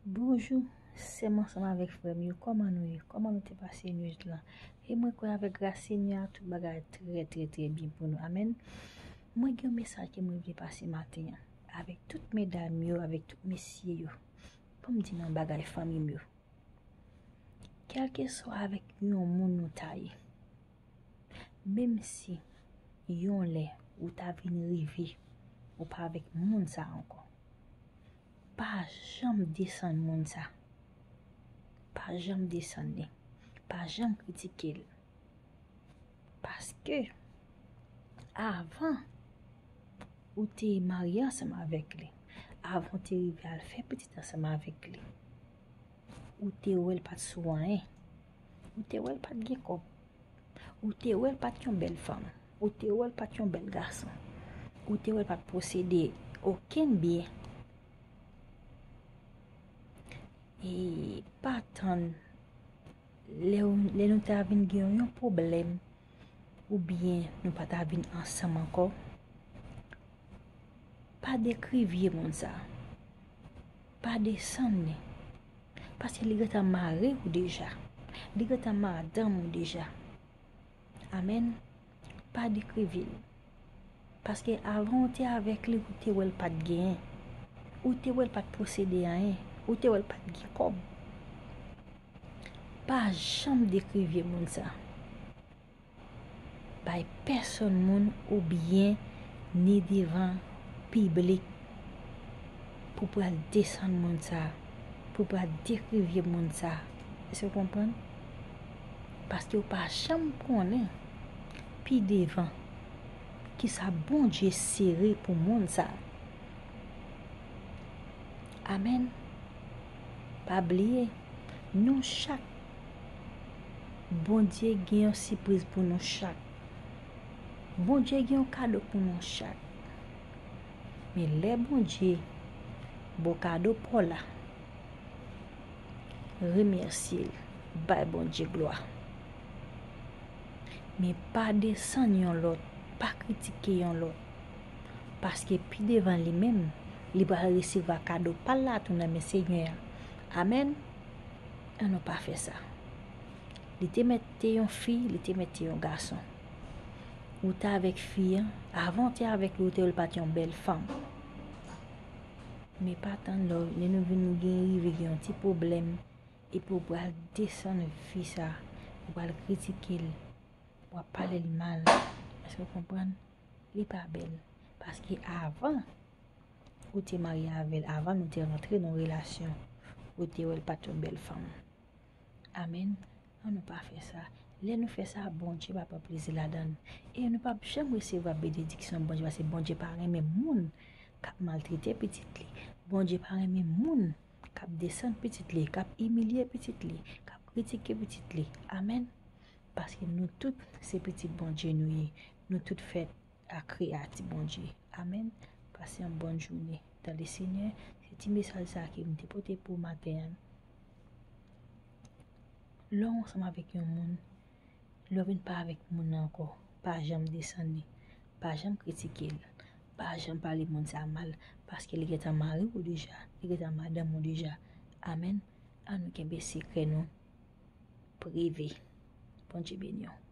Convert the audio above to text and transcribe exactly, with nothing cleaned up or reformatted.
Bonjou, sè m ansanm avèk frè m yo, kòman nou ye? Kòman nou te pase nwit lan? E mwen kwè avèk gras Senyè a, tout bagay trè, trè, trè byen pou nou. Amèn. Mwen gen yon mesaj ke mwen vle pase maten an, avèk tout medam yo, avèk tout mesye yo. Pou m di nou yon bagay, fanmi m yo. Kèlkeswa avèk yon moun ou ta ye, menm si yon lè ou ta vin rive, ou pa avèk moun sa ankò, pa janm desann moun sa. Pa janm desann li. Pa janm kritike l. Paske avan ou te marye ansanm avèk li, avan ou te rive al fè pitit ansanm avèk li, ou te wè l pa t sou anyen. Ou te wè l pa t gen kòb. Ou te wè l pa t yon bèl fanm. Ou te wè l pa t yon bèl gason. Ou te wè l pa t posede okenn byen. E pa tann lè, w- lè nou ta vin gen yon pwoblèm, oubyen nou pa ta vin ansanm ankò, pa dekrivye moun sa. Pa desann li. Paske li gentan mari w deja. Li gentan madanm ou deja. Amèn. Pa dekrivye l. Paske avan ou te avèk li, ou te wè l pa t genyen. Ou te wè l pa t posede anyen. Ou te wè l pa t gen kòb. Pa janm dekrivye moun sa. Bay pèsonn moun oubyen ni devan piblik pou pral desann moun sa, pou pral dekrivye moun sa. Èske w konprann? Paske w pa janm konnen pi devan kisa Bondye sere pou moun sa. Amèn. Pa bliye, nou chak, Bondye gen yon sipriz pou nou chak. Bondye gen yon kado pou nou chak. Men lè Bondye ba w kado pa w la, remèsye l, bay Bondye glwa. Men pa desann yon lòt, pa kritike yon lòt. Paske pi devan li menm, li pral resevwa kado pa l la tou nan men Senyè a. Amèn. An nou pa fè sa. Li te mèt te yon fi, li te mèt te yon gason. Ou te avèk fi an, avan w te avèk li, ou te wè l pa t yon bèl fanm. Men pa tann lè, lè nou vin gen, rive gen yon ti pwoblèm, epi w pral desann fi sa, ou pral kritike l, w ap pale l mal. Èske w konprann? Li pa bèl. Paske avan ou te marye avè l, avan nou te rantre nan relasyon, ou te wè l pa t yon bèl fanm. Amèn. An nou pa fè sa. Lè nou fè sa, Bondye pa pran plezi ladan l. E nou p ap janm resevwa benediksyon Bondye, paske Bondye pa renmen moun k ap maltrete pitit li. Bondye pa renmen moun k ap desann pitit li, k ap imilye pitit li, k ap kritike pitit li. Amèn. Paske nou tout se pitit Bondye nou ye. Nou tout fèt a kreyati Bondye. Amèn. Pase yon bòn jounen dan le Senyè. Se ti mesaj sa ke m te pote pou maten an. Lè w ansanm avèk yon moun, lè w vin pa avèk moun nan ankò, pa janm desann li, pa janm kritike l, pa janm pale moun sa mal, paske li gentan mari w deja, li gentan madanm ou deja. Amèn. An nou kenbe sekrè nou prive. Bondye beni w.